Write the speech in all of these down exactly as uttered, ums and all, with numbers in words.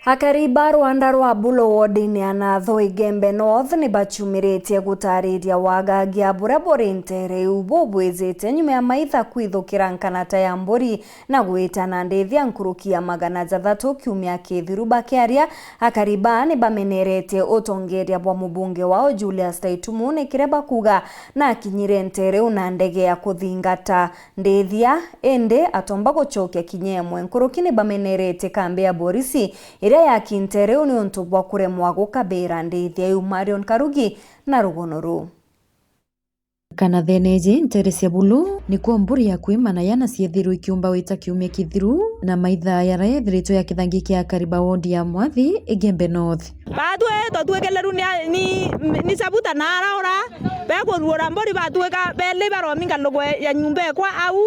Akari ba rwanda rwa Bulu wodine ya Nathu Igembe North ni bachumiritie gutariria wagagia buria buri ntere iu bubwijite nyuma ya maitha kwithukira nkanata ya mburi na gwita na ndithia nkuruki ya magana jathatu kiumia kithiru. Bakiaria, akari baa ni bameneretie utongeria bwa mubunge wao Julius Taitumu ni kiria bakuga na akinyire ntere iu na ndege ya kuthingata ndithia, indi atomba gucokia kinya imwe. Nkuruki ni bameneretie kambi ya borisi iria yaki ntere iu niuntu bwa kuremwa gukabira ndithia iu. Marion Karugi na rugono ruu. Kana thene iji ntere cia Bulu, nikuo mburi ya kwimana yana ciethirwe ikiumba wita kiumia kithiru, na maitha yara yethiritwe ya kithangi kia akari ba wodi ya Mwathi, Igembe North. Batwi twatwikeleru ni, ni, ni Sabuta na araura, bekuthuura mburi batwika beli barominga lugwe ya nyumba ekwa au,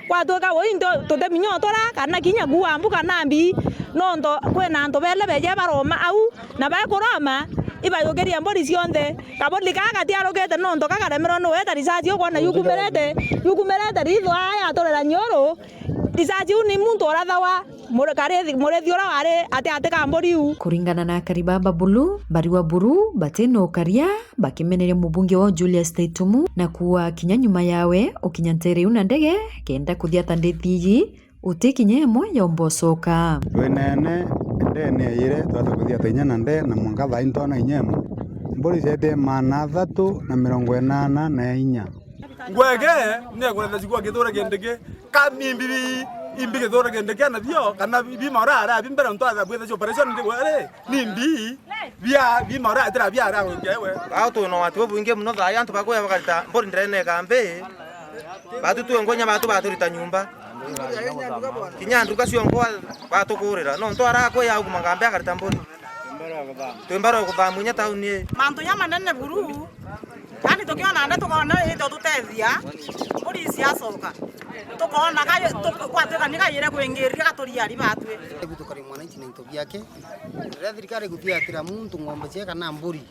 gwatwika ui nto tutiminya utura kana kinya kuua mbu kana mbi, nontu kwina antu beli beje baroma au, na bekuroma, ibayukirie mburi cionthe. Kaburi kaa gatiarukite nontu kakaremerwa ni gweta risasi, ukwona yukumirite, yukumirite ritho aa yaturira nyuru, risasi iu ni muntu urathawa. Muri-, kari-, murithi uria wari ati ati ka mburi iu. Kuringana na akari ba Bulu, bariwa buru, batina ukaria, bakimeneria mubunge wao Julius Taitumu na kuua kinya nyuma yawe ukinya ntere iu na ndege, kenda kuthiata ndithi iji, uti kinya imwe yomba ucoka. Winene ndene iyire, twata kuthiata inya na nde, na mwanka thaa ii ntona inya imwe. Mburi ciete maana athatu na mirongo inana na inya. Ngwege, ni akwenda cigwa githure kindiki. Ka ni mbi bi, imbi githure kindi kia nabio, kana bi, bi maura ara, bi mbere ntu atha bwetha cio operation ndi gwere, ni mbi, bia, bi maura atira bia ara gwikia ewe. Bao twi na wati bubwingi muno thaa ii antu bakuya bakarita mburi nderene ikambi, batu twi ngonya batu baturita nyumba. Kinya nduka cionkwa batukurira, nontu ara akuya auguma nkambi akarita mburi. Twi mbere o kuthamu inya tauni ii. Mantu ja manene buru, yani tukiona nde tukoona ito tutethia, polisi acoka. Tukoona kayo, tu-, gwatuika ni kayire kwingiriria gaturiari batwi. Riu tukari mwananchi na into biake. Riria thirikari iguthiatira muntu ng'ombe ciake kana mburi,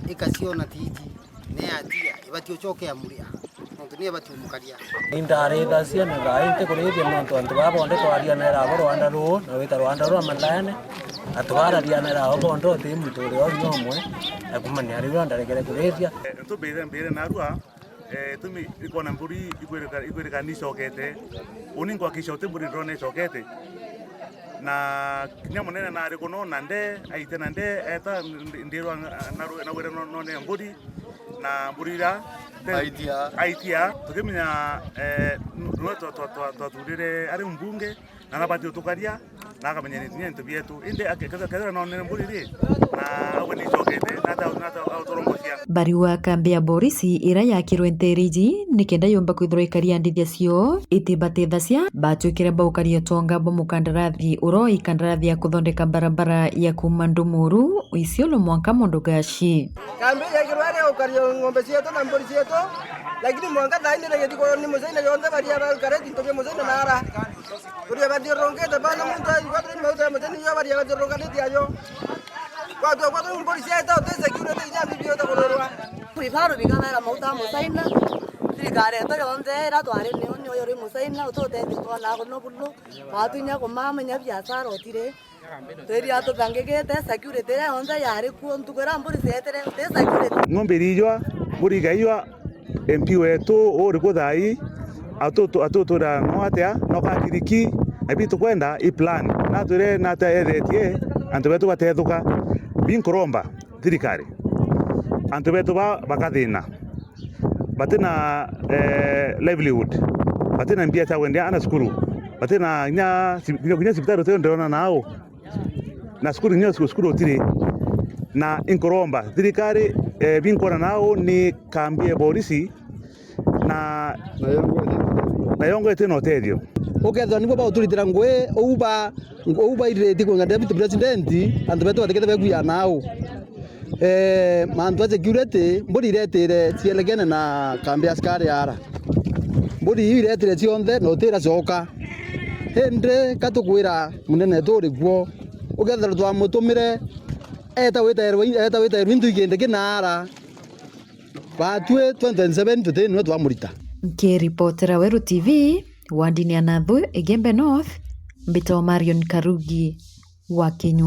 ikaciona tiji, ni atia, ibati ucoke amuria. Nontu ni ibati umukaria. Indarithacia na thaa ii ntikurithia nontu antu baa bonthe twarianira abo rwanda ruu, na wita rwanda rwa mathaene, antu bararianira abo bonthe uti muntu uri o inya umwe, na kumania riu ndarekere kurithia. Eh, ntu mbire, mbire narua, eh, itumi ikwona mburi ikwirika, ikwirika ni icokete. Uni ngwakica uti mburi ndona icokete. Na kinya munene nari kuno na nde, aite na nde, eta ndi-, ndirwa na, na, na wire no, none mburi, na mburi ira te-, aitia, aitia, tukimenya, eh, nu-, nwe twa-, twa-, twa-, twathurire ari mbunge, na nabati utukaria, na akamenya ni kinya into bietu. Indi ake-, kethira, kethira nonere mburi ri, na augwe ni icokete, nata, nata, auturongocia. Bariwa kambi ya borisi ira yakirwe nteriji, nikenda yomba kwithirwa ikaria ndithia cio, itibatethacia, batwikire baukaria utonga bwa mukandarathi uroi kandarathi ya kuthondeka barabara ya kuma Ndumuru, Isiolo mwanka Mondo Gashi. Kambi yaigirwe ari ukaria ng'ombe cietu na mburi cietu, lakini mwanka thaa ii nirigiti kwona ni mucaina yonthe baria bakareti into bia mucaina na ara. Kuria bathiururukite bana muntu aigua turi mauta ya mucaina iyo baria bathiururukanitie ayo. Kwatua kwa turi mburi ciaita uti security inya bibi utakururwa. Bibaru bikabera mauta ya mucaina, thirikari yetu yonthe ira twari niyo, niyo yuri mucaina, ututethia twona kuno bulu, watunya kumamenya biashara utiri. Twiri atuthangigite, security iria yonthe yari kuo, ntuku iria mburi cietire, uti security. Ng'ombe iriijwa, mburi ikaijwa, M P wetu uri ku thaa ii, atutu-, atutwira no atia, no kakiriki, na bi tukwenda i plan. Natwire nata ethetie, antu betu batethuka. Bi nkuromba thirikari, antu betu ba bakathina, batina, eh, livelihood, batina mbia cia kwendia ana cukuru, batina kinya ci-, kinya, kinya cibitari uti ndirona nau, na cukuru kinya cu-, cukuru utiri. Na inkuromba thirikari, eh, bi nkwona nau ni kambi ya borisi, na nayo ngwete na utethio. Ukethirwa nibo bauturitira ngui, uu ba, uu bairiritie kwinga deputy president, antu betu batikite bekuya nau. Eh, mantu a security, mburi iretire cielekene na kambi ya askari ara. Mburi iu iretire cionthe na utira coka. Indi ka tukwira munene turi kuo, ukethirwa twamutumire, eta witairwe, eta witairwe into ikindi kinara. Batwi twenty twenty-seven tuti niwe twamurita. Nkiripotera Weru T V, wandini ya Nathu, Igembe North, mbitagwa Marion Karugi wa Kinyu.